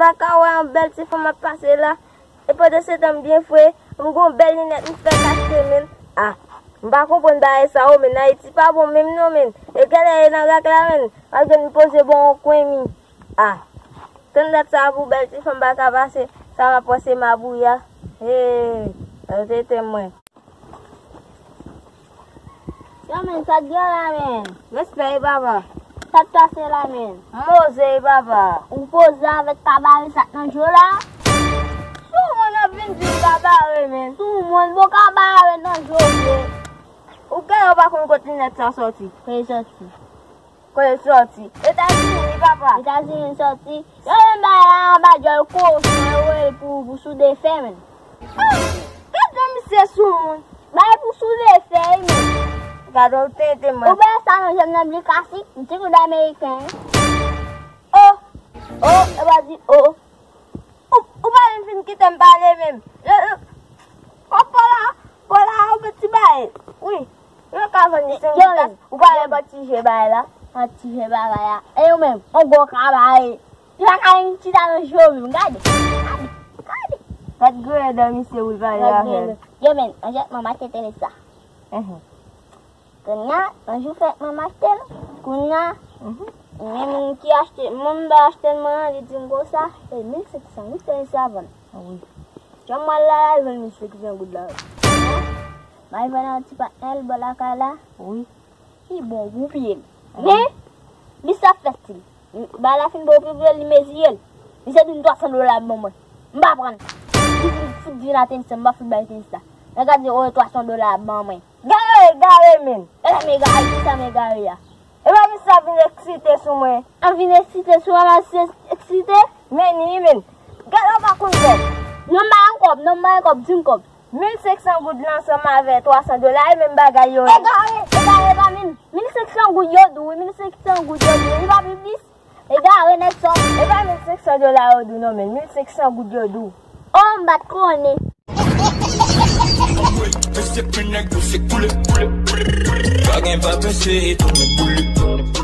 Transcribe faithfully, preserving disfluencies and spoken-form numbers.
Pa ka wè yon bèl ti fanm ap pase la. E pandan se tan m byen fre, m gon bèl linèt m fèk achte, men. Ah, m pa konprann bagay sa yo, men. Ayiti pa bon menm non, men. E gade e nan rak la, men. Malgre m poze bò yon kwen mi. Ah, tann dat sa pou bèl ti fanm pa ka pase, sa m ap panse mabouya. Hey, yo tete mwen. Yo, men, sa t gen la, men? Respè, wi, papa. Sa t pase la, men? M poze, wi, papa. Ou poze avèk kabare sa k nan je w la? Sou moun ap vin di kabare, men. Sou moun, bon, kabare nan je w vre. Ou gen ou pa konn kote linèt sa sòti. Kote sòti? Kote l sòti? Etazini, wi, papa. Etazini l sòti. Yo menm bagay la anba djòl kochon, yo rele pou, pou soude fè, men. Ah, gad jan misye sou moun. Bagay pou soude fè, wi, men. Gad ou tete, mwen. Ou wè sa nan je m nan bli klasik, m ti kout ameriken. Oh, oh, e pa di oh. Ou, ou pa menm fin kite m pale menm. Yo, yo, pa, pa la, pa la, yon ti bagay. Wi. Yo ka vann li senk goud la. Ou pa wè bò ti je bagay la? Bò ti je bagay la. E yo menm, yon gwo kabare. Li pa ka menm chita nan je w menm. Gade. Gade. Gade. Gad grandè misye wi pale avè l. Yo menm, an jèt mwen m achte tenis sa. Enhen. Kounye a, yon jou fèt mwen m achte l. Kounye a, mhm, men moun ki achte, moun bay achte l mwen an, li di m konsa, e mil senk san goud tenis la vann. Wi. Jan m al la, l al vann mil senk san goud la. M al vann yon ti patnè l bò lakay la. Wi. Li bon pou pye l. Wi. Men, li sa fè stil. Bagay la fin bon pou pye l, li mezire l. Li se di m twa san dola ap ban mwen. M pa pran l. Li di m fout vin a tenis la, m pa fout bay tenis la. Nèg la di, o, twa san dola ap ban mwen. Gade, gade, men. Gade, men, gade, kisa men gade a. E pa misye ap vin eksite sou mwen. Ap vin eksite sou mwen, misye eksite? Men ni, men. Gade, ou pa konn kòb. Non, m pa konn kòb, non, m pa konn kòb, di m kòb. Mil senk san goud la ansanm avè twa san dola, e menm bagay yo ye. Egare, egare, e pa mil, mil senk san goud yo di w, wi, mil senk san goud yo di w, wi, e pa pi plis. Egare nèg sa. E pa mil senk san dola yo di w non, men mil senk san goud yo di w. Oh, m pa t konnen. Mesye pran nèg yo se koule. Pa gen pa pese e tounen boule.